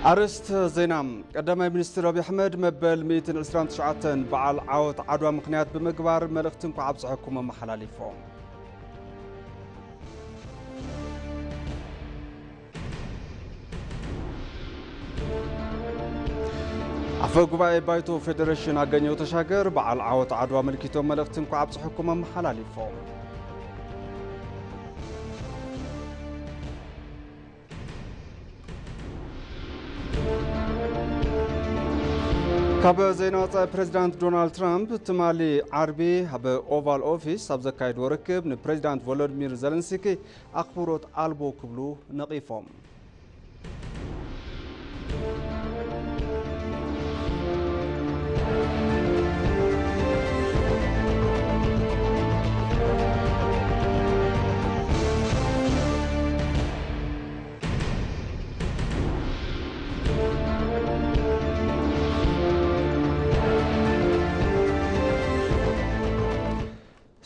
ኣርእስቲ ዜና። ቀዳማይ ሚኒስትር ኣብይ ኣሕመድ መበል ሚእትን ዕስራን ትሽዓተን በዓል ዓወት ዓድዋ ምኽንያት ብምግባር መልእኽቲ እንኳዕ ኣብፀሐኩም ኣመሓላሊፎም። ኣፈ ጉባኤ ባይቶ ፌዴሬሽን ኣገኘሁ ተሻገር በዓል ዓወት ዓድዋ ኣመልኪቶም መልእኽቲ እንኳዕ ኣብፀሐኩም ኣመሓላሊፎም። ካብ ዜና ወፃኢ፣ ፕሬዚዳንት ዶናልድ ትራምፕ ትማሊ ዓርቢ ኣብ ኦቫል ኦፊስ ኣብ ዘካየድዎ ርክብ ንፕሬዚዳንት ቮሎዲሚር ዘለንስኪ ኣኽብሮት ኣልቦ ክብሉ ነቒፎም።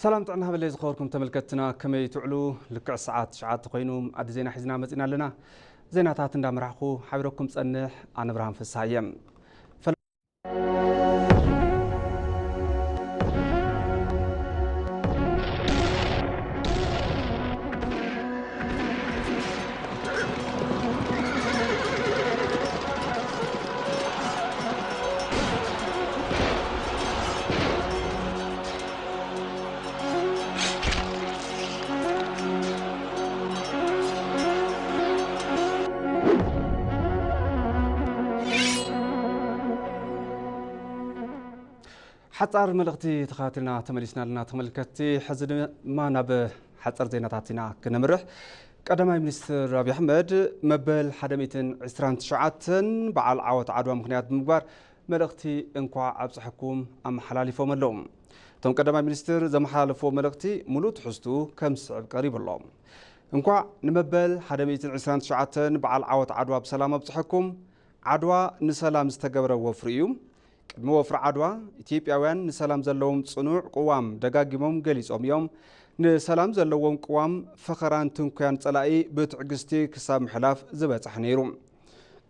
ሰላም ጥዕና ሃበለይ ዝኸበርኩም ተመልከትትና፣ ከመይ ትውዕሉ? ልክዕ ሰዓት ትሽዓተ ኮይኑ፣ ኣዲ ዜና ሒዝና መጺና ኣለና። ዜናታት እንዳመራሕኹ ሓቢረኩም ጸንሕ ኣነ ብርሃን ፍስሃ እየ። ሓጻር መልእኽቲ ተኸታቲልና ተመሊስና ኣለና ተመልከትቲ። ሕዚ ድማ ናብ ሓጻር ዜናታት ኢና ክነምርሕ። ቀዳማይ ሚኒስትር ኣብይ ኣሕመድ መበል ሓደ ሚእትን ዕስራን ትሽዓተን በዓል ዓወት ዓድዋ ምኽንያት ብምግባር መልእኽቲ እንኳዕ ኣብፀሐኩም ኣመሓላሊፎም ኣለዉ። እቶም ቀዳማይ ሚኒስትር ዘመሓላለፍዎ መልእኽቲ ሙሉእ ትሕዝቱ ከም ዝስዕብ ቀሪቡ ኣሎ። እንኳዕ ንመበል ሓደ ሚእትን ዕስራን ትሽዓተን በዓል ዓወት ዓድዋ ብሰላም ኣብፀሐኩም። ዓድዋ ንሰላም ዝተገበረ ወፍሪ እዩ። ቅድሚ ወፍሪ ዓድዋ ኢትዮጵያውያን ንሰላም ዘለዎም ጽኑዕ ቅዋም ደጋጊሞም ገሊጾም እዮም። ንሰላም ዘለዎም ቅዋም ፈኸራን ትንኮያን ጸላኢ ብትዕግስቲ ክሳብ ምሕላፍ ዝበጽሐ ነይሩ።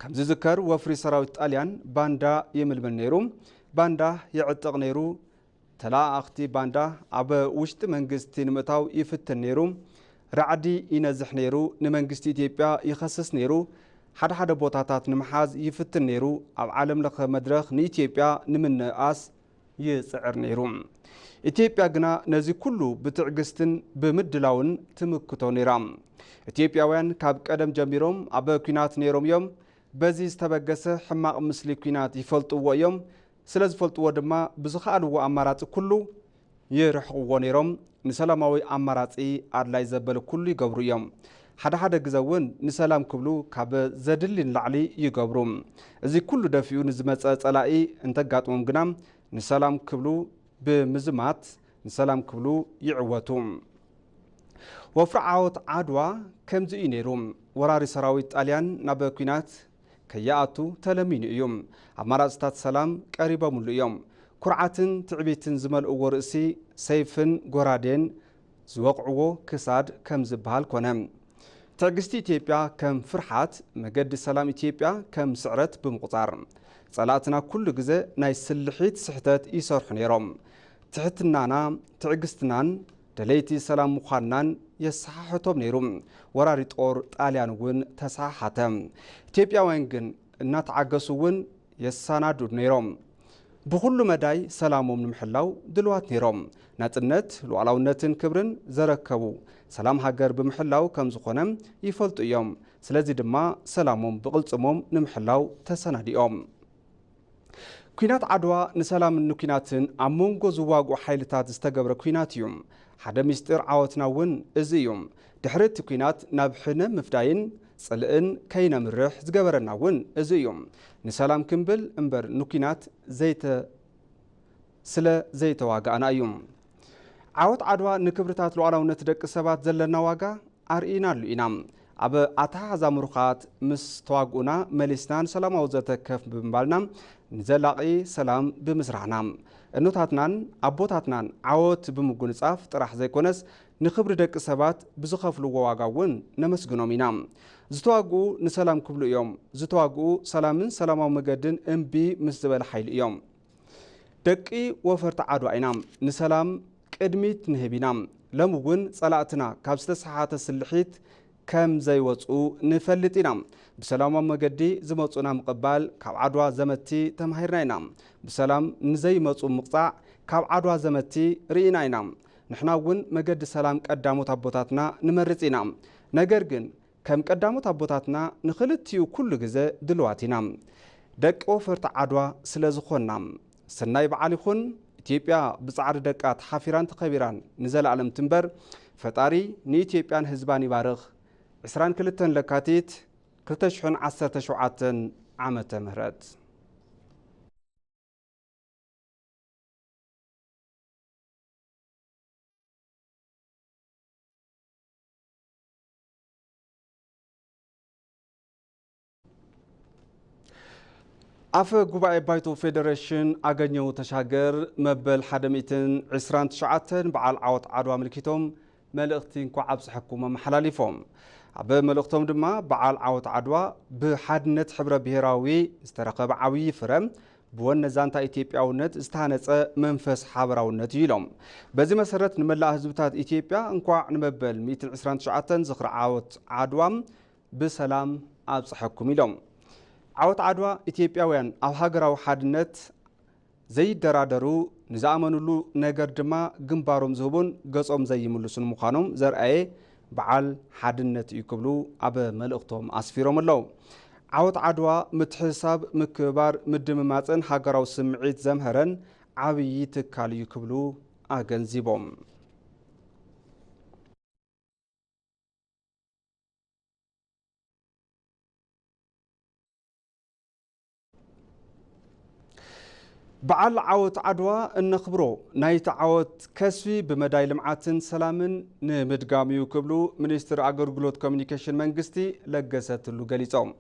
ከም ዝዝከር ወፍሪ ሰራዊት ጣልያን ባንዳ ይምልምል ነይሩ፣ ባንዳ ይዕጥቕ ነይሩ፣ ተለኣኣኽቲ ባንዳ ኣብ ውሽጢ መንግስቲ ንምእታው ይፍትን ነይሩ፣ ራዕዲ ይነዝሕ ነይሩ፣ ንመንግስቲ ኢትዮጵያ ይኸስስ ነይሩ፣ ሓደ ሓደ ቦታታት ንምሓዝ ይፍትን ነይሩ፣ ኣብ ዓለም ለኸ መድረኽ ንኢትዮጵያ ንምንእኣስ ይጽዕር ነይሩ። ኢትዮጵያ ግና ነዚ ኩሉ ብትዕግስትን ብምድላውን ትምክቶ ነይራ። ኢትዮጵያውያን ካብ ቀደም ጀሚሮም ኣብ ኲናት ነይሮም እዮም። በዚ ዝተበገሰ ሕማቕ ምስሊ ኲናት ይፈልጥዎ እዮም። ስለ ዝፈልጥዎ ድማ ብዝኸኣልዎ ኣማራጺ ኩሉ ይርሕቕዎ ነይሮም። ንሰላማዊ ኣማራጺ ኣድላይ ዘበለ ኩሉ ይገብሩ እዮም። ሓደ ሓደ ግዘ እውን ንሰላም ክብሉ ካብ ዘድሊ ንላዕሊ ይገብሩ። እዚ ኩሉ ደፊኡ ንዝመጸ ጸላኢ እንተጋጥሞም ግና ንሰላም ክብሉ ብምዝማት ንሰላም ክብሉ ይዕወቱ። ወፍሪ ዓወት ዓድዋ ከምዚ እዩ ነይሩ። ወራሪ ሰራዊት ጣልያን ናብ ኲናት ከይኣቱ ተለሚኑ እዩ። ኣማራፅታት ሰላም ቀሪቦምሉ እዮም። ኩርዓትን ትዕቢትን ዝመልእዎ ርእሲ ሰይፍን ጎራዴን ዝወቕዕዎ ክሳድ ከም ዝበሃል ኮነ። ትዕግስቲ ኢትዮጵያ ከም ፍርሓት፣ መገዲ ሰላም ኢትዮጵያ ከም ስዕረት ብምቑፃር፣ ፀላእትና ኩሉ ግዜ ናይ ስልሒት ስሕተት ይሰርሑ ነይሮም። ትሕትናና፣ ትዕግስትናን ደለይቲ ሰላም ምዃንናን የሰሓሕቶም ነይሩ። ወራሪ ጦር ጣልያን እውን ተሰሓሓተ። ኢትዮጵያውያን ግን እናተዓገሱ እውን የሰናድዱ ነይሮም። ብኹሉ መዳይ ሰላሞም ንምሕላው ድልዋት ነይሮም። ናጽነት፣ ሉዓላውነትን ክብርን ዘረከቡ ሰላም ሃገር ብምሕላው ከም ዝኾነ ይፈልጡ እዮም። ስለዚ ድማ ሰላሞም ብቕልጽሞም ንምሕላው ተሰናዲኦም። ኲናት ዓድዋ ንሰላምን ንኲናትን ኣብ መንጎ ዝዋግኡ ሓይልታት ዝተገብረ ኲናት እዩ። ሓደ ምስጢር ዓወትና እውን እዚ እዩ። ድሕሪ እቲ ኲናት ናብ ሕነ ምፍዳይን ጽልእን ከይነምርሕ ዝገበረና እውን እዚ እዩ። ንሰላም ክንብል እምበር ንኲናት ዘይተ-፣ ስለ ዘይተዋጋእና እዩ። ዓወት ዓድዋ ንክብርታት ሉዓላውነት ደቂ ሰባት ዘለና ዋጋ ኣርኢናሉ ኢና። ኣብ ኣተሓሕዛ ምሩኻት ምስ ተዋግኡና መሊስና ንሰላማዊ ዘተ ከፍ ብምባልና ንዘላቒ ሰላም ብምስራሕና እኖታትናን ኣቦታትናን ዓወት ብምጉንጻፍ ጥራሕ ዘይኮነስ ንኽብሪ ደቂ ሰባት ብዝኸፍልዎ ዋጋ እውን ነመስግኖም ኢና። ዝተዋግኡ ንሰላም ክብሉ እዮም። ዝተዋግኡ ሰላምን ሰላማዊ መገድን እምቢ ምስ ዝበለ ሓይሊ እዮም። ደቂ ወፈርቲ ዓድዋ ኢና። ንሰላም ቅድሚት ንህብ ኢና። ሎም እውን ጸላእትና ካብ ዝተሰሓተ ስልሒት ከም ዘይወጹ ንፈልጥ ኢና። ብሰላማዊ መገዲ ዝመጹና ምቕባል ካብ ዓድዋ ዘመቲ ተማሂርና ኢና። ብሰላም ንዘይመጹ ምቕጻዕ ካብ ዓድዋ ዘመቲ ርኢና ኢና። ንሕና እውን መገዲ ሰላም ቀዳሞት ኣቦታትና ንመርጽ ኢና። ነገር ግን ከም ቀዳሞት ኣቦታትና ንኽልቲኡ ኩሉ ግዘ ድልዋት ኢና። ደቂ ወፈርቲ ዓድዋ ስለ ዝኾንና። ሰናይ በዓል ይኹን። ኢትዮጵያ ብጻዕሪ ደቃ ተሓፊራን ተኸቢራን ንዘለኣለም ትንበር። ፈጣሪ ንኢትዮጵያን ህዝባን ይባርኽ። ዕስራን ክልተን ለካቲት ክልተ ሽሕን ዓሰርተ ሸውዓተን ዓመተ ምህረት። ኣፈ ጉባኤ ባይቶ ፌዴሬሽን ኣገኘው ተሻገር መበል ሓደ ሚእትን ዕስራን ትሽዓተን በዓል ዓወት ዓድዋ ኣመልኪቶም መልእኽቲ እንኳዕ ኣብፀሐኩም ኣመሓላሊፎም። ኣብ መልእኽቶም ድማ በዓል ዓወት ዓድዋ ብሓድነት ሕብረ ብሔራዊ ዝተረኸበ ዓብዪ ፍረ፣ ብወነ ዛንታ ኢትዮጵያውነት ዝተሃነፀ መንፈስ ሓበራውነት እዩ ኢሎም። በዚ መሰረት ንመላእ ህዝብታት ኢትዮጵያ እንኳዕ ንመበል ሚእትን ዕስራን ትሽዓተን ዝኽሪ ዓወት ዓድዋ ብሰላም ኣብፀሐኩም ኢሎም። ዓወት ዓድዋ ኢትዮጵያውያን ኣብ ሃገራዊ ሓድነት ዘይደራደሩ፣ ንዝኣመኑሉ ነገር ድማ ግንባሮም ዝህቡን ገጾም ዘይምልሱን ምዃኖም ዘርኣየ በዓል ሓድነት እዩ ክብሉ ኣብ መልእኽቶም ኣስፊሮም ኣለዉ። ዓወት ዓድዋ ምትሕስሳብ፣ ምክብባር፣ ምድምማፅን ሃገራዊ ስምዒት ዘምሀረን ዓብዪ ትካል እዩ ክብሉ ኣገንዚቦም። በዓል ዓወት ዓድዋ እነኽብሮ ናይቲ ዓወት ከስቢ ብመዳይ ልምዓትን ሰላምን ንምድጋም እዩ ክብሉ ሚኒስትር ኣገልግሎት ኮሚኒኬሽን መንግስቲ ለገሰ ቱሉ ገሊጾም።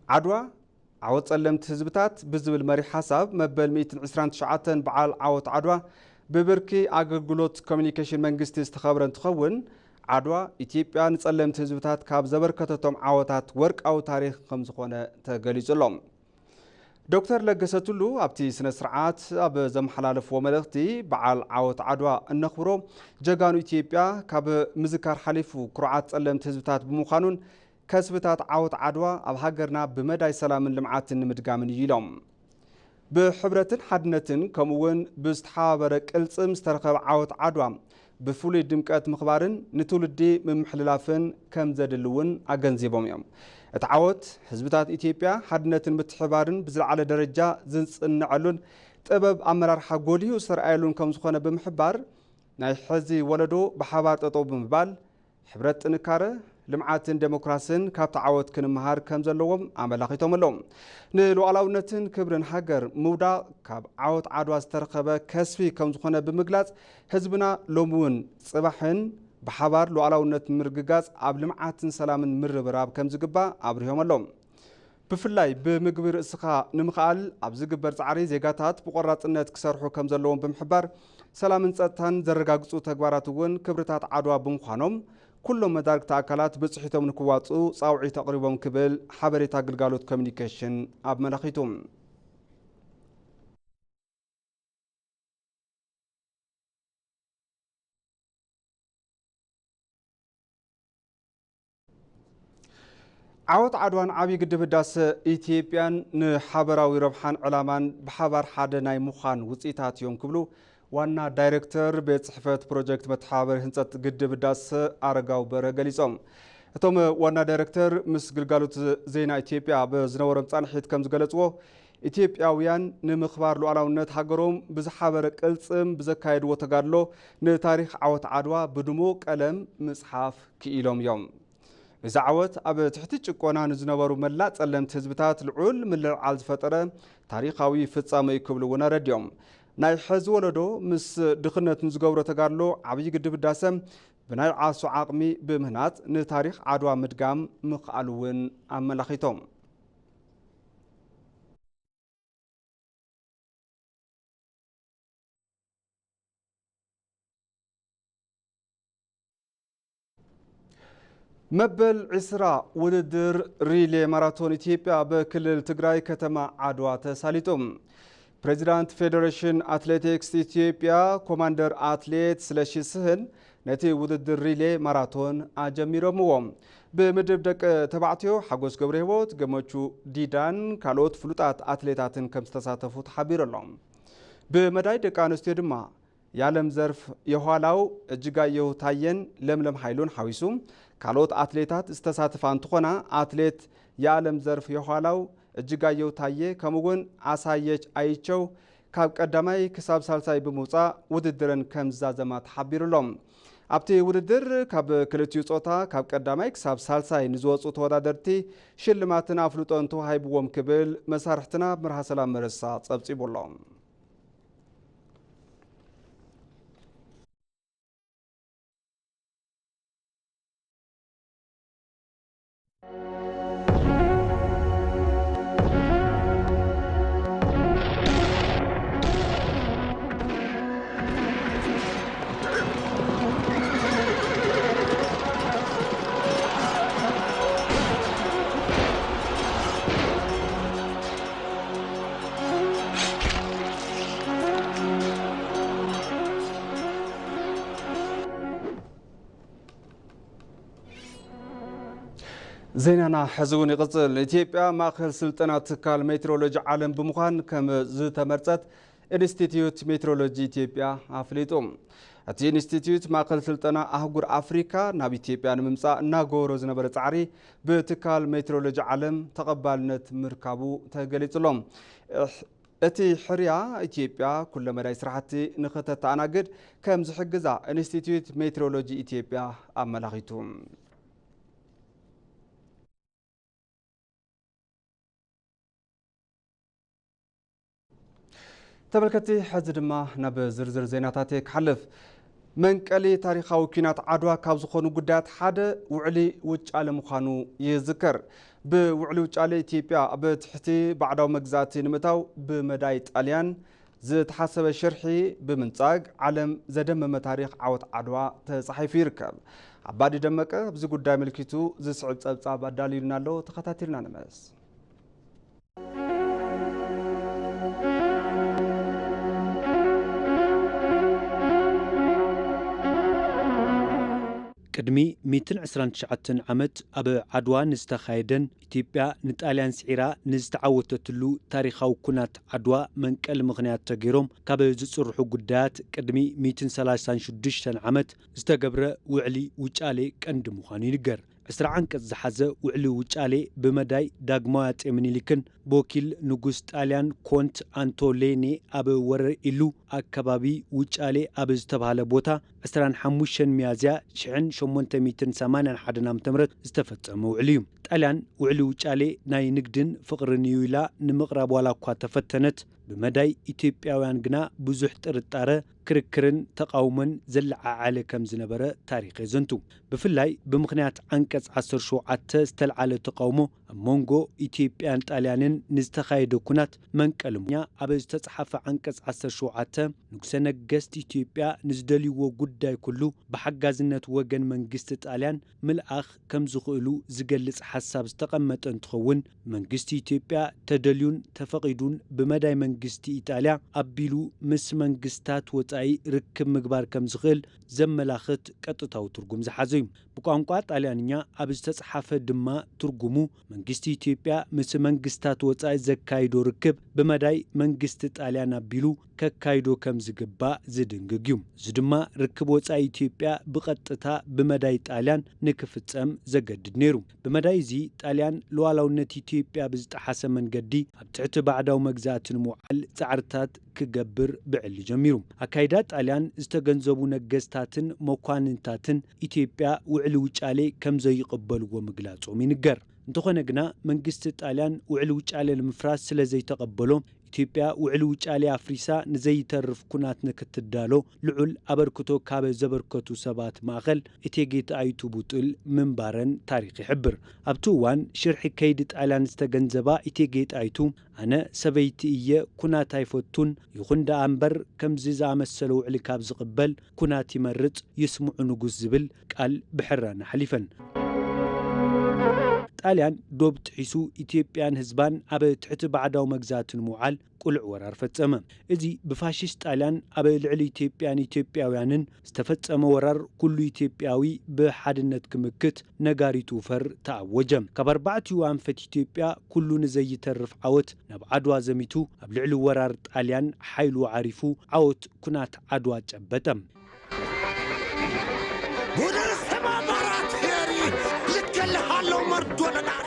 ዓድዋ ዓወት ጸለምቲ ህዝብታት ብዝብል መሪሕ ሓሳብ መበል ሚእትን ዕስራን ትሽዓተን በዓል ዓወት ዓድዋ ብብርኪ ኣገልግሎት ኮሚኒኬሽን መንግስቲ ዝተኸብረ እንትኸውን፣ ዓድዋ ኢትዮጵያ ንጸለምቲ ህዝብታት ካብ ዘበርከተቶም ዓወታት ወርቃዊ ታሪኽ ከምዝኾነ ተገሊጹ ኣሎ። ዶክተር ለገሰ ቱሉ ኣብቲ ስነ ስርዓት ኣብ ዘመሓላለፍዎ መልእኽቲ፣ በዓል ዓወት ዓድዋ እነኽብሮ ጀጋኑ ኢትዮጵያ ካብ ምዝካር ሓሊፉ ኩርዓት ጸለምቲ ህዝብታት ብምዃኑን ከስብታት ዓወት ዓድዋ ኣብ ሃገርና ብመዳይ ሰላምን ልምዓትን ንምድጋምን እዩ ኢሎም። ብሕብረትን ሓድነትን ከምኡ እውን ብዝተሓባበረ ቅልጽም ዝተረኸበ ዓወት ዓድዋ ብፍሉይ ድምቀት ምኽባርን ንትውልዲ ምምሕልላፍን ከም ዘድሊ እውን ኣገንዚቦም እዮም። እቲ ዓወት ህዝብታት ኢትዮጵያ ሓድነትን ምትሕብባርን ብዝለዓለ ደረጃ ዝጽንዐሉን ጥበብ ኣመራርሓ ጎሊሁ ዝተረኣየሉን ከም ዝኾነ ብምሕባር ናይ ሕዚ ወለዶ ብሓባር ጠጠው ብምባል ሕብረት ጥንካረ፣ ልምዓትን ዴሞክራስን ካብቲ ዓወት ክንመሃር ከም ዘለዎም ኣመላኺቶም ኣለዉ። ንሉዓላውነትን ክብርን ሃገር ምውዳቕ ካብ ዓወት ዓድዋ ዝተረኸበ ከስቢ ከም ዝኾነ ብምግላጽ፣ ህዝብና ሎሚ እውን ጽባሕን ብሓባር ሉዓላውነት ንምርግጋጽ ኣብ ልምዓትን ሰላምን ምርብራብ ከም ዝግባእ ኣብሪሆም ኣለዉ። ብፍላይ ብምግቢ ርእስኻ ንምኽኣል ኣብ ዝግበር ጻዕሪ ዜጋታት ብቆራጽነት ክሰርሑ ከም ዘለዎም ብምሕባር፣ ሰላምን ጸጥታን ዘረጋግጹ ተግባራት እውን ክብርታት ዓድዋ ብምዃኖም፣ ኩሎም መዳርግቲ ኣካላት ብጽሒቶም ንክዋጽኡ ጻውዒት ኣቕሪቦም ክብል ሓበሬታ ግልጋሎት ኮሚኒኬሽን ኣመላኺቱ። ዓወት ዓድዋን ዓብዪ ግድብ ህዳሰ ኢትዮጵያን ንሓበራዊ ረብሓን ዕላማን ብሓባር ሓደ ናይ ምዃን ውፅኢታት እዮም ክብሉ ዋና ዳይሬክተር ቤት ፅሕፈት ፕሮጀክት መተሓባበሪ ህንፀት ግድብ ህዳሰ ኣረጋው በረ ገሊፆም። እቶም ዋና ዳይሬክተር ምስ ግልጋሎት ዜና ኢትዮጵያ ኣብ ዝነበሮም ፃንሒት ከም ዝገለፅዎ፣ ኢትዮጵያውያን ንምኽባር ሉዓላውነት ሃገሮም ብዝሓበረ ቅልፅም ብዘካየድዎ ተጋድሎ ንታሪኽ ዓወት ዓድዋ ብድሙቕ ቀለም ምፅሓፍ ክኢሎም እዮም። እዚ ዓወት ኣብ ትሕቲ ጭቆና ንዝነበሩ መላእ ጸለምቲ ህዝብታት ልዑል ምልዕዓል ዝፈጠረ ታሪኻዊ ፍጻመ እዩ ክብሉ እውን ኣረዲኦም። ናይ ሕዚ ወለዶ ምስ ድኽነት ንዝገብሮ ተጋድሎ ዓብዪ ግድብ ህዳሰ ብናይ ዓርሱ ዓቕሚ ብምህናጽ ንታሪኽ ዓድዋ ምድጋም ምኽኣሉ እውን ኣመላኺቶም። መበል ዕስራ ውድድር ሪሌ ማራቶን ኢትዮጵያ በክልል ትግራይ ከተማ ዓድዋ ተሳሊጡ። ፕሬዚዳንት ፌዴሬሽን ኣትሌቲክስ ኢትዮጵያ ኮማንደር ኣትሌት ስለሺ ስህን ነቲ ውድድር ሪሌ ማራቶን ኣጀሚሮምዎ። ብምድብ ደቂ ተባዕትዮ ሓጎስ ገብረ ህይወት፣ ገመቹ ዲዳን ካልኦት ፍሉጣት ኣትሌታትን ከም ዝተሳተፉ ተሓቢሩ ኣሎ። ብመዳይ ደቂ ኣንስትዮ ድማ የዓለም ዘርፍ የኋላው እጅጋየሁ ታየን ለምለም ሓይሉን ሓዊሱ ካልኦት ኣትሌታት ዝተሳተፋ እንትኾና፣ ኣትሌት የዓለም ዘርፍ የኋላው እጅጋየሁ ታየ ከምኡውን ኣሳየች ኣይቸው ካብ ቀዳማይ ክሳብ ሳልሳይ ብምውፃእ ውድድረን ከም ዝዛዘማ ተሓቢሩ ኣሎ። ኣብቲ ውድድር ካብ ክልቲኡ ፆታ ካብ ቀዳማይ ክሳብ ሳልሳይ ንዝወፁ ተወዳደርቲ ሽልማትን ኣፍልጦን ተዋሂብዎም ክብል መሳርሕትና መርሃ ሰላም መረሳ ፀብፂቡ ኣሎ። ዜናና ሕዚ እውን ይቕጽል። ኢትዮጵያ ማእኸል ስልጠና ትካል ሜትሮሎጂ ዓለም ብምዃን ከም ዝተመርጸት ኢንስቲትዩት ሜትሮሎጂ ኢትዮጵያ ኣፍሊጡ። እቲ ኢንስቲትዩት ማእኸል ስልጠና ኣህጉር ኣፍሪካ ናብ ኢትዮጵያ ንምምጻእ እናገበሮ ዝነበረ ጻዕሪ ብትካል ሜትሮሎጂ ዓለም ተቐባልነት ምርካቡ ተገሊጹ ኣሎ። እቲ ሕርያ ኢትዮጵያ ኩለመዳይ ስራሕቲ ንኽተተኣናግድ ከም ዝሕግዛ ኢንስቲትዩት ሜትሮሎጂ ኢትዮጵያ ኣመላኺቱ። ተመልከትቲ፣ ሕዚ ድማ ናብ ዝርዝር ዜናታት ክሓልፍ። መንቀሊ ታሪኻዊ ኲናት ዓድዋ ካብ ዝኾኑ ጉዳያት ሓደ ውዕሊ ውጫሌ ምዃኑ ይዝከር። ብውዕሊ ውጫሌ ኢትዮጵያ ኣብ ትሕቲ ባዕዳዊ መግዛእቲ ንምእታው ብመዳይ ጣልያን ዝተሓሰበ ሽርሒ ብምንጻግ ዓለም ዘደመመ ታሪኽ ዓወት ዓድዋ ተጻሒፉ ይርከብ። ኣባዲ ደመቀ ኣብዚ ጉዳይ ኣመልኪቱ ዝስዕብ ጸብጻብ ኣዳልዩልና ኣሎ፣ ተኸታቲልና ንመለስ። ቅድሚ ሚእትን ዕስራን ትሽዓተን ዓመት ኣብ ዓድዋ ንዝተኻየደን ኢትዮጵያ ንጣልያን ስዒራ ንዝተዓወተትሉ ታሪኻዊ ኩናት ዓድዋ መንቀሊ ምኽንያት ተገይሮም ካብ ዝጽርሑ ጉዳያት ቅድሚ ሚእትን ሰላሳን ሽዱሽተን ዓመት ዝተገብረ ውዕሊ ውጫሌ ቀንዲ ምዃኑ ይንገር። ዕስራ ዓንቀጽ ዝሓዘ ውዕሊ ውጫሌ ብመዳይ ዳግማዊ ኣጼ ምኒልክን ብወኪል ንጉስ ጣልያን ኮንት ኣንቶሌኔ ኣብ ወረኢሉ ኣከባቢ ውጫሌ ኣብ ዝተባህለ ቦታ ዕስራን ሓሙሽተን ሚያዝያ ሽሕን ሸሞንተ ሚእትን ሰማንያን ሓደን ዓመተ ምህረት ዝተፈጸመ ውዕሊ እዩ። ጣልያን ውዕሊ ውጫሌ ናይ ንግድን ፍቕርን እዩ ኢላ ንምቕራብ ዋላ እኳ ተፈተነት፣ ብመዳይ ኢትዮጵያውያን ግና ብዙሕ ጥርጣረ፣ ክርክርን ተቓውሞን ዘለዓዓለ ከም ዝነበረ ታሪኽ የዘንቱ። ብፍላይ ብምኽንያት ዓንቀጽ ዓሰርተ ሸውዓተ ዝተልዓለ ተቓውሞ ኣብ መንጎ ኢትዮጵያን ጣልያንን ንዝተኻየደ ኩናት መንቀሊ ምኽንያ ኣብ ዝተጻሓፈ ዓንቀጽ ዓሰርተ ሸውዓተ፣ ንጉሰ ነገስት ኢትዮጵያ ንዝደልይዎ ጉዳይ ኩሉ ብሓጋዝነት ወገን መንግስቲ ጣልያን ምልኣኽ ከም ዝኽእሉ ዝገልጽ ሓሳብ ዝተቐመጠ እንትኸውን፣ መንግስቲ ኢትዮጵያ ተደልዩን ተፈቒዱን ብመዳይ መንግስቲ ኢጣልያ ኣቢሉ ምስ መንግስታት ወጻኢ ርክብ ምግባር ከም ዝኽእል ዘመላኽት ቀጥታዊ ትርጉም ዝሓዘ እዩ። ብቋንቋ ጣልያንኛ ኣብ ዝተጻሓፈ ድማ ትርጉሙ፣ መንግስቲ ኢትዮጵያ ምስ መንግስታት ወጻኢ ዘካይዶ ርክብ ብመዳይ መንግስቲ ጣልያን ኣቢሉ ከካይዶ ከም ዝግባእ ዝድንግግ እዩ። እዚ ድማ ርክብ ወጻኢ ኢትዮጵያ ብቐጥታ ብመዳይ ጣልያን ንክፍጸም ዘገድድ ነይሩ። ብመዳይ እዚ ጣልያን ሉዓላውነት ኢትዮጵያ ብዝጠሓሰ መንገዲ ኣብ ትሕቲ ባዕዳዊ መግዛእቲ ንምውዓል ጻዕርታት ክገብር ብዕሊ ጀሚሩ። ኣካይዳ ጣልያን ዝተገንዘቡ ነገስታትን መኳንንታትን ኢትዮጵያ ውዕሊ ውጫሌ ከም ዘይቕበልዎ ምግላጾም ይንገር። እንተኾነ ግና መንግስቲ ጣልያን ውዕል ውጫሌ ንምፍራስ ስለ ዘይተቐበሎ፣ ኢትዮጵያ ውዕል ውጫሌ ኣፍሪሳ ንዘይተርፍ ኩናት ንክትዳሎ ልዑል ኣበርክቶ ካብ ዘበርከቱ ሰባት ማእኸል እቴጌ ጣይቱ ቡጥል ምንባረን ታሪኽ ይሕብር። ኣብቲ እዋን ሽርሒ ከይዲ ጣልያን ዝተገንዘባ እቴጌ ጣይቱ፣ ኣነ ሰበይቲ እየ፣ ኩናት ኣይፈቱን፣ ይኹን ደኣ እምበር ከምዚ ዝኣመሰለ ውዕሊ ካብ ዝቕበል ኩናት ይመርጽ፣ ይስምዑ ንጉስ ዝብል ቃል ብሕራን ኣሕሊፈን። ጣልያን ዶብ ጥሒሱ ኢትዮጵያን ህዝባን ኣብ ትሕቲ ባዕዳዊ መግዛእቲ ንምውዓል ቅሉዕ ወራር ፈጸመ። እዚ ብፋሽስት ጣልያን ኣብ ልዕሊ ኢትዮጵያን ኢትዮጵያውያንን ዝተፈጸመ ወራር፣ ኩሉ ኢትዮጵያዊ ብሓድነት ክምክት ነጋሪቱ ፈር ተኣወጀ። ካብ ኣርባዕቲኡ ኣንፈት ኢትዮጵያ ኩሉ ንዘይተርፍ ዓወት ናብ ዓድዋ ዘሚቱ፣ ኣብ ልዕሊ ወራር ጣልያን ሓይሉ ዓሪፉ፣ ዓወት ኩናት ዓድዋ ጨበጠ። ወደ ሰማባራት ሄሪ ልከልሃለው መርዶ ነናሪ።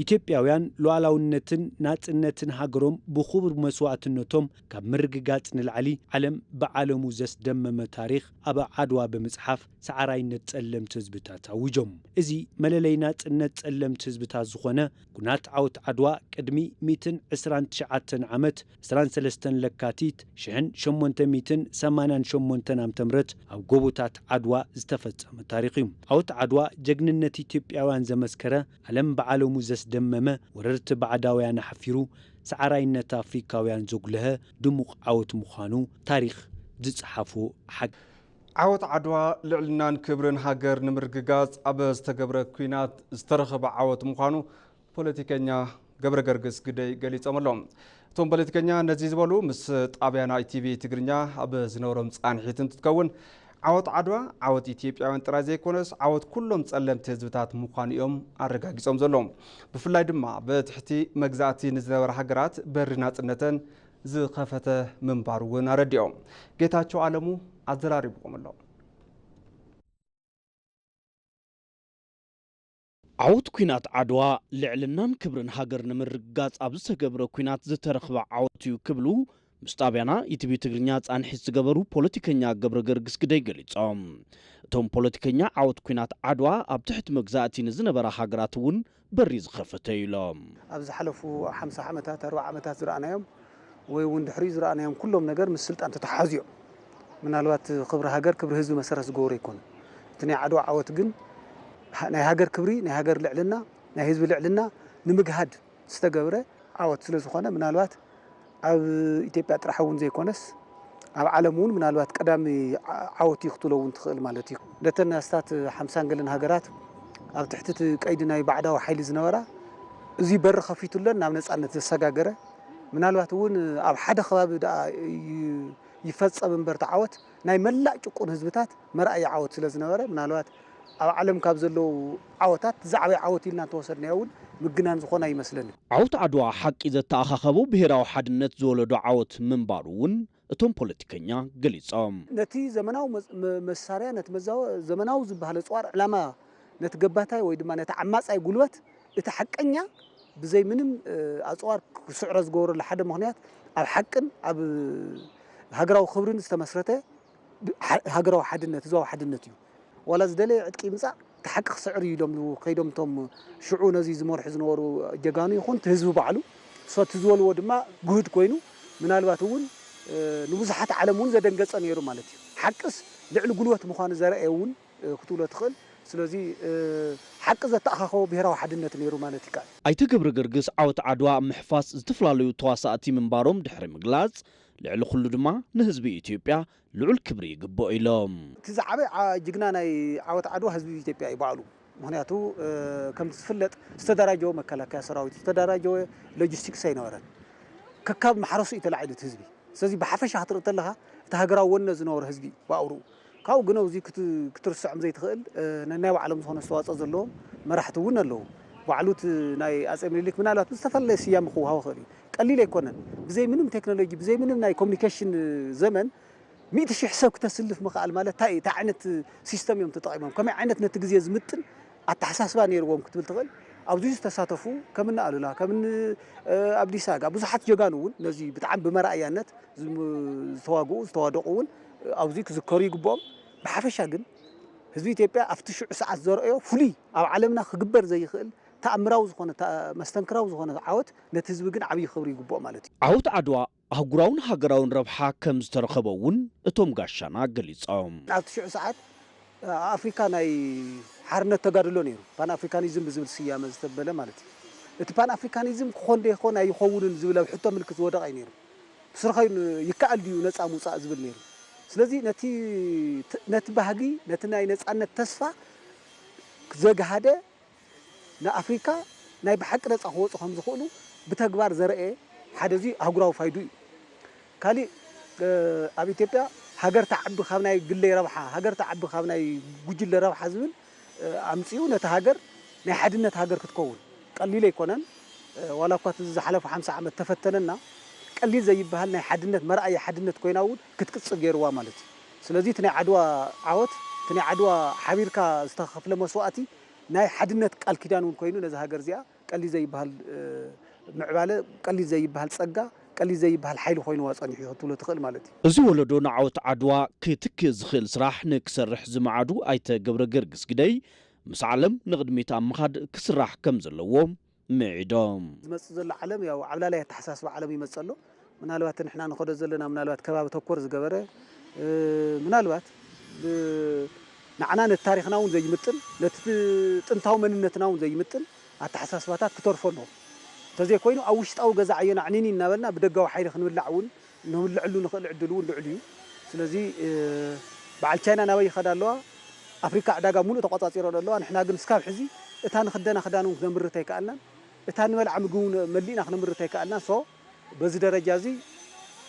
ኢትዮጵያውያን ሉዓላውነትን ናጽነትን ሃገሮም ብኽቡር መስዋእትነቶም ካብ ምርግጋጽ ንላዕሊ፣ ዓለም ብዓለሙ ዘስደመመ ታሪኽ ኣብ ዓድዋ ብምጽሓፍ፣ ሰዓራይነት ጸለምቲ ህዝብታት ኣዊጆም። እዚ መለለይ ናጽነት ጸለምቲ ህዝብታት ዝኾነ ኩናት ዓወት ዓድዋ፣ ቅድሚ ሚእትን ዕስራን ትሽዓተን ዓመት፣ ዕስራን ሰለስተን ለካቲት ሽሕን ሸሞንተ ሚእትን ሰማንያን ሸሞንተን ዓመተ ምህረት ኣብ ጎቦታት ዓድዋ ዝተፈጸመ ታሪኽ እዩ። ዓወት ዓድዋ ጀግንነት ኢትዮጵያውያን ዘመስከረ፣ ዓለም ብዓለሙ ዘስደመመ፣ ወረርቲ ባዕዳውያን ኣሕፊሩ፣ ሰዓራይነት ኣፍሪካውያን ዘጉልሀ ድሙቕ ዓወት ምዃኑ ታሪኽ ዝጸሓፎ ሓቂ። ዓወት ዓድዋ ልዕልናን ክብርን ሃገር ንምርግጋጽ ኣብ ዝተገብረ ኲናት ዝተረኸበ ዓወት ምዃኑ ፖለቲከኛ ገብረገርግስ ግደይ ገሊጾም ኣለዉ። እቶም ፖለቲከኛ ነዚ ዝበሉ ምስ ጣብያና ኢቲቪ ትግርኛ ኣብ ዝነበሮም ጻንሒት እንትትከውን፣ ዓወት ዓድዋ ዓወት ኢትዮጵያውያን ጥራይ ዘይኮነስ ዓወት ኩሎም ጸለምቲ ህዝብታት ምዃኑ እዮም ኣረጋጊጾም ዘለዉ። ብፍላይ ድማ ብትሕቲ መግዛእቲ ንዝነበራ ሃገራት በሪ ናጽነተን ዝኸፈተ ምንባሩ እውን ኣረዲኦም። ጌታቸው ኣለሙ ኣዘራሪብዎም ኣሎ። ዓወት ኲናት ዓድዋ ልዕልናን ክብርን ሃገር ንምርግጋጽ ኣብ ዝተገብረ ኲናት ዝተረኽበ ዓወት እዩ ክብሉ ምስ ጣብያና ኢቲቪ ትግርኛ ጻንሒት ዝገበሩ ፖለቲከኛ ገብረ ገርግስ ግደይ ገሊጾም። እቶም ፖለቲከኛ ዓወት ኲናት ዓድዋ ኣብ ትሕቲ መግዛእቲ ንዝነበራ ሃገራት እውን በሪ ዝኸፈተ እዩ ኢሎም። ኣብ ዝሓለፉ ሓምሳ ዓመታት ኣርባዓ ዓመታት ዝረኣናዮም ወይ እውን ድሕሪኡ ዝረኣናዮም ኩሎም ነገር ምስ ስልጣን ተተሓሓዙ እዮም። ምናልባት ክብሪ ሃገር ክብሪ ህዝቢ መሰረት ዝገበሩ ኣይኮኑን። እቲ ናይ ዓድዋ ዓወት ግን ናይ ሃገር ክብሪ፣ ናይ ሃገር ልዕልና፣ ናይ ህዝቢ ልዕልና ንምግሃድ ዝተገብረ ዓወት ስለ ዝኾነ ምናልባት ኣብ ኢትዮጵያ ጥራሕ እውን ዘይኮነስ ኣብ ዓለም እውን ምናልባት ቀዳሚ ዓወት እዩ ክትብሎ እውን ትኽእል ማለት እዩ። ነተን ኣስታት ሓምሳን ገለን ሃገራት ኣብ ትሕቲ እቲ ቀይዲ ናይ ባዕዳዊ ሓይሊ ዝነበራ እዚ በሪ ከፊቱለን ናብ ነፃነት ዘሰጋገረ ምናልባት እውን ኣብ ሓደ ከባቢ ደኣ ይፈፀም እምበር እቲ ዓወት ናይ መላእ ጭቁን ህዝብታት መርኣያ ዓወት ስለ ዝነበረ ምናልባት ኣብ ዓለም ካብ ዘለዉ ዓወታት ዝዓበየ ዓወት ኢልና እንተወሰድናዮ እውን ምግናን ዝኾነ ኣይመስለንን። ዓወት ዓድዋ ሓቂ ዘተኣኻኸቦ ብሄራዊ ሓድነት ዝወለዶ ዓወት ምንባሩ እውን እቶም ፖለቲከኛ ገሊጾም። ነቲ ዘመናዊ መሳርያ ነቲ ዘመናዊ ዝበሃል ኣፅዋር ዕላማ ነቲ ገባታይ ወይ ድማ ነቲ ዓማፃይ ጉልበት እቲ ሓቀኛ ብዘይ ምንም ኣፅዋር ክስዕሮ ዝገበረሉ ሓደ ምኽንያት ኣብ ሓቅን ኣብ ሃገራዊ ክብርን ዝተመስረተ ሃገራዊ ሓድነት ህዝባዊ ሓድነት እዩ። ዋላ ዝደለየ ዕጥቂ ይምፃእ እቲ ሓቂ ክስዕር እዩ ኢሎም ከይዶም እቶም ሽዑ ነዚ ዝመርሑ ዝነበሩ ጀጋኑ ይኹን እቲ ህዝቢ ባዕሉ so እቲ ዝበልዎ ድማ ግሁድ ኮይኑ ምናልባት እውን ንብዙሓት ዓለም እውን ዘደንገፀ ነይሩ ማለት እዩ። ሓቅስ ልዕሊ ጉልበት ምዃኑ ዘርኣየ እውን ክትብሎ ትኽእል። ስለዚ ሓቂ ዘተኣኻኸቦ ብሄራዊ ሓድነት ነይሩ ማለት ይከኣል። ኣይተ ገብረ ገርግስ ዓወት ዓድዋ ኣብ ምሕፋስ ዝተፈላለዩ ተዋሳእቲ ምንባሮም ድሕሪ ምግላፅ ልዕሊ ኩሉ ድማ ንህዝቢ ኢትዮጵያ ልዑል ክብሪ ይግብኦ ኢሎም። እቲ ዝዓበ ጅግና ናይ ዓወት ዓድዋ ህዝቢ ኢትዮጵያ እዩ ባዕሉ። ምክንያቱ ከምቲ ዝፍለጥ ዝተደራጀወ መከላከያ ሰራዊት ዝተደራጀወ ሎጂስቲክስ ኣይነበረን። ከካብ ማሕረሱ እዩ ተላዒሉ እቲ ህዝቢ። ስለዚ ብሓፈሻ ክትርኢ ተለካ እቲ ሃገራዊ ወነ ዝነበሮ ህዝቢ ባእሩ ካብኡ ግን ኣብዚ ክትርስዖም ዘይትኽእል ነናይ ባዕሎም ዝኾነ ኣስተዋፅኦ ዘለዎም መራሕቲ እውን ኣለዉ። ባዕሉ እቲ ናይ ኣፀ ምኒልክ ምናልባት ብዝተፈላለየ ስያመ ክወሃቦ ክእል እዩ። ቀሊል ኣይኮነን። ብዘይ ምንም ቴክኖሎጂ ብዘይ ምንም ናይ ኮሚኒኬሽን ዘመን ሚእቲ ሽሕ ሰብ ክተስልፍ ምኽኣል ማለት እንታይ እዩ? እንታይ ዓይነት ሲስተም እዮም ተጠቒሞም? ከመይ ዓይነት ነቲ ግዜ ዝምጥን ኣተሓሳስባ ነይርዎም ክትብል ትኽእል? ኣብዚ ዝተሳተፉ ከም እኒ ኣሉላ፣ ከም እኒ ኣብዲሳ ኣጋ ብዙሓት ጀጋኑ እውን ነዚ ብጣዕሚ ብመርኣያነት ዝተዋግኡ ዝተዋደቑ እውን ኣብዚ ክዝከሩ ይግብኦም። ብሓፈሻ ግን ህዝቢ ኢትዮጵያ ኣብቲ ሽዑ ሰዓት ዘርኣዮ ፍሉይ ኣብ ዓለምና ክግበር ዘይኽእል ተኣምራዊ ዝኾነ፣ ተኣ-፣ መስተንክራዊ ዝኾነ ዓወት ነቲ ህዝቢ ግን ዓብዪ ክብሪ ይግብኦ ማለት እዩ። ዓወት ዓድዋ ኣህጉራውን ሃገራውን ረብሓ ከም ዝተረኸቦ እውን እቶም ጋሻና ገሊጾም። ኣብቲ ሽዑ ሰዓት ኣብ ኣፍሪካ ናይ ሓርነት ተጋድሎ ነይሩ። ፓን ኣፍሪካኒዝም ብዝብል ስያመ ዝተበለ ማለት እዩ። እቲ ፓን ኣፍሪካኒዝም ክኾን ዶ ይኾን ኣይኾውንን ዝብል ኣብ ሕቶ ምልክት ዝወደቐ እዩ ነይሩ። ብስርኸይ ይከኣል ድዩ ነፃ ምውፃእ ዝብል ነይሩ። ስለዚ ነቲ፣ ነቲ ባህጊ፣ ነቲ ናይ ነፃነት ተስፋ ዘግሃደ፣ ንኣፍሪካ ናይ ብሓቂ ነፃ ክወፁ ከም ዝኽእሉ ብተግባር ዘርአ ሓደ፣ እዚ ኣህጉራዊ ፋይዱ እዩ። ካሊእ፣ እ፣ ኣብ ኢትዮጵያ ሃገር ትዓቢ ካብ ናይ ግለይ ረብሓ፣ ሃገር ትዓቢ ካብ ናይ ጉጅለ ረብሓ ዝብል፣ እ፣ ኣምፂኡ ነቲ ሃገር ናይ ሓድነት ሃገር ክትከውን ቀሊል ኣይኮነን። እ፣ ዋላ እኳ እቲ ዝሓለፈ ሓምሳ ዓመት ተፈተነና፣ ቀሊል ዘይበሃል ናይ ሓድነት መርኣያ ሓድነት ኮይና እውን ክትቅፅል ገይርዋ ማለት እዩ። ስለዚ እቲ ናይ ዓድዋ ዓወት፣ እቲ ናይ ዓድዋ ሓቢርካ ዝተኸፍለ መስዋእቲ ናይ ሓድነት ቃል ኪዳን እውን ኮይኑ ነዛ ሃገር እዚኣ ቀሊል ዘይበሃል፣ እ፣ ምዕባለ፣ ቀሊል ዘይበሃል ጸጋ፣ ቀሊል ዘይበሃል ሓይሊ ኮይንዋ ጸኒሑ እዩ ክትብሎ ትኽእል ማለት እዩ። እዚ ወለዶ ንዓወት ዓድዋ ክትክእ ዝኽእል ስራሕ ንክሰርሕ ዝመዓዱ ኣይተ ገብረ ገርግስ ግደይ፣ ምስ ዓለም ንቕድሚት ኣብ ምኻድ ክስራሕ ከም ዘለዎ ምዒዶም። ዝመጽእ ዘሎ ዓለም ያው ዓብላላይ ኣተሓሳስባ ዓለም ይመጽእ ኣሎ። ምናልባት ንሕና ንኸዶ ዘለና ምናልባት ከባቢ ተኮር ዝገበረ፣ እ፣ ምናልባት ብ-፣ ንዓና ነቲ ታሪኽና እውን ዘይምጥን፣ ነቲ ጥንታዊ መንነትና እውን ዘይምጥን ኣተሓሳስባታት ክተርፎ ኣለዎ። እንተዘይኮይኑ ኣብ ውሽጣዊ ገዛ ዓዮና ዕኒኒ እናበልና ብደጋዊ ሓይሊ ክንብላዕ እውን፣ ንብልዕሉ ንኽእል ዕድል እውን ልዑል እዩ። ስለዚ፣ እ፣ በዓል ቻይና ናበይ ይኸዳ ኣለዋ? ኣፍሪካ ዕዳጋ ሙሉእ ተቆጻጺሮ ኣለዋ። ንሕና ግን እስካብ ሕዚ እታ ንኽደና ክዳን እውን ክነምርት ኣይከኣልናን። እታ ንበልዓ ምግቢ እውን መሊእና ክነምርት ኣይከኣልናን። ሶ በዚ ደረጃ እዚ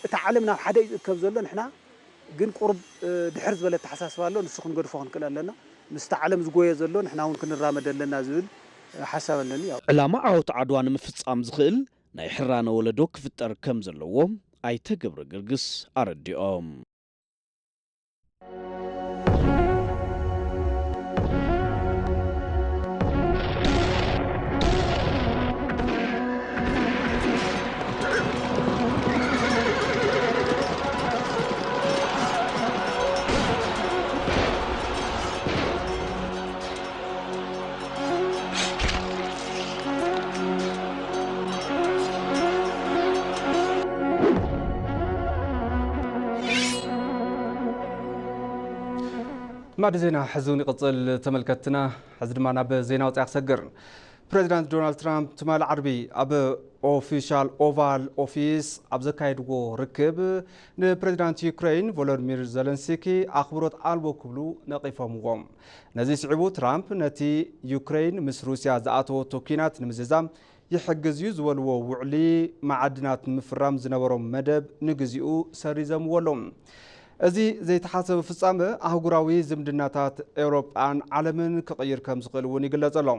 እታ ዓለም ናብ ሓደ እዩ ዝእከብ ዘሎ። ንሕና ግን ቁሩብ፣ እ፣ ድሕር ዝበለ ኣተሓሳስባ ኣሎ። ንሱ ክንገድፎ ክንክእል ኣለና። ምስቲ ዓለም ዝጎየ ዘሎ ንሕና እውን ክንራመድ ኣለና ዝብል፣ እ፣ ሓሳብ ኣለኒ። ያው ዕላማ ዓወት ዓድዋ ንምፍጻም ዝኽእል ናይ ሕራነ ወለዶ ክፍጠር ከም ዘለዎ ኣይተ ገብረ ገርግስ ኣረዲኦም። ማዕዲ ዜና ሕዚ እውን ይቕጽል ተመልከትና። ሕዚ ድማ ናብ ዜና ወጻኢ ክሰግር። ፕሬዚዳንት ዶናልድ ትራምፕ ትማሊ ዓርቢ ኣብ ኦፊሻል ኦቫል ኦፊስ ኣብ ዘካየድዎ ርክብ ንፕሬዚዳንት ዩክሬን ቮሎዲሚር ዘለንስኪ ኣኽብሮት ኣልቦ ክብሉ ነቒፎምዎም። ነዚ ስዒቡ ትራምፕ ነቲ ዩክሬን ምስ ሩስያ ዝኣተወቶ ኲናት ንምዝዛም ይሕግዝ እዩ ዝበልዎ ውዕሊ መዓድናት ንምፍራም ዝነበሮም መደብ ንግዚኡ ሰሪዘምዎ ኣለዉ። እዚ ዘይተሓሰበ ፍጻመ ኣህጉራዊ ዝምድናታት ኤውሮጳን ዓለምን ክቕይር ከም ዝኽእል እውን ይግለጽ ኣሎ።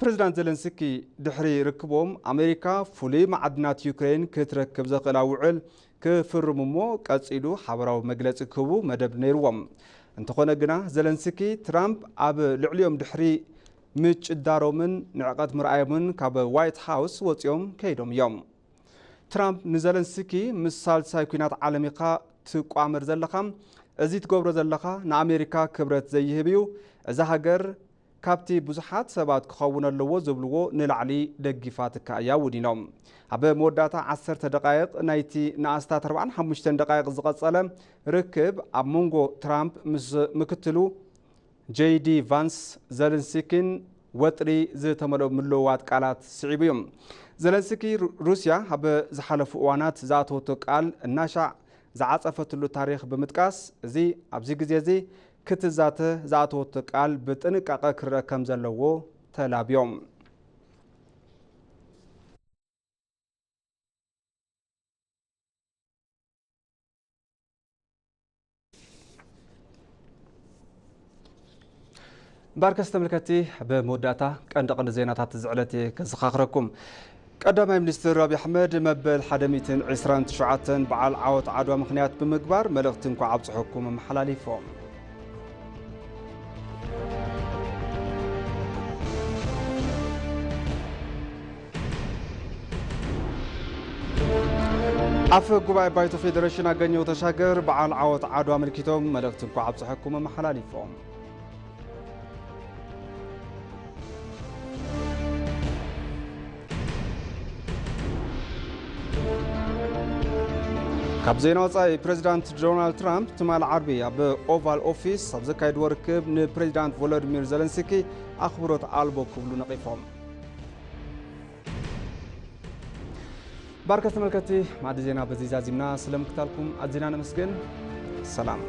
ፕሬዚዳንት ዘለንስኪ ድሕሪ ርክቦም ኣሜሪካ ፍሉይ መዓድናት ዩክሬን ክትረክብ ዘኽእላ ውዕል ክፍርሙ እሞ ቀጺሉ ሓበራዊ መግለጺ ክህቡ መደብ ነይርዎም። እንተኾነ ግና ዘለንስኪ ትራምፕ ኣብ ልዕሊኦም ድሕሪ ምጭዳሮምን ንዕቐት ምርኣዮምን ካብ ዋይት ሃውስ ወጺኦም ከይዶም እዮም። ትራምፕ ንዘለንስኪ ምስ ሳልሳይ ኲናት ዓለም ኢኻ ትቋመር ዘለኻ፣ እዚ ትገብሮ ዘለኻ ንኣሜሪካ ክብረት ዘይህብ እዩ፣ እዛ ሃገር ካብቲ ብዙሓት ሰባት ክኸውን ኣለዎ ዝብልዎ ንላዕሊ ደጊፋትካ እያ ውዲኖም። ኣብ መወዳእታ ዓሰርተ ደቃይቕ ናይቲ ንኣስታት ኣርባዓን ሓሙሽተን ደቃይቕ ዝቐጸለ ርክብ ኣብ መንጎ ትራምፕ ምስ ምክትሉ ጄዲ ቫንስ ዘለንስኪን ወጥሪ ዝተመልኦ ምልውዋጥ ቃላት ስዒቡ እዩ። ዘለንስኪ ሩ-፣ ሩስያ ኣብ ዝሓለፉ እዋናት ዝኣተወቶ ቃል እናሻዕ ዝዓጸፈትሉ ታሪኽ ብምጥቃስ፣ እዚ ኣብዚ ግዜ እዚ ክትዛተ ዝኣተወቶ ቃል ብጥንቃቐ ክረአ ከም ዘለዎ ተላብዮም። እምበኣርከስ ተመልከትቲ፣ ኣብ መወዳእታ ቀንዲ ቀንዲ ዜናታት እዚ ዕለት እየ ከዘኻኽረኩም። ቀዳማይ ሚኒስትር ኣብይ ኣሕመድ መበል ሓደ ሚእትን ዕስራን ትሽዓተን በዓል ዓወት ዓድዋ ምኽንያት ብምግባር መልእኽቲ እንኳዕ ኣብፅሐኩም ኣመሓላሊፎም። ኣፈ ጉባኤ ባይቶ ፌዴሬሽን ኣገኘሁ ተሻገር በዓል ዓወት ዓድዋ ኣመልኪቶም መልእኽቲ እንኳዕ ኣብፀሐኩም ኣመሓላሊፎም። ካብ ዜና ወጻኢ፣ ፕሬዚዳንት ዶናልድ ትራምፕ ትማል ዓርቢ ኣብ ኦቫል ኦፊስ ኣብ ዘካየድዎ ርክብ ንፕሬዚዳንት ቮሎዲሚር ዘለንስኪ ኣኽብሮት ኣልቦ ክብሉ ነቒፎም። ባርከት ተመልከቲ፣ ማዕዲ ዜና በዚ ዛዚምና። ስለምክታልኩም ኣዚና ነመስግን። ሰላም።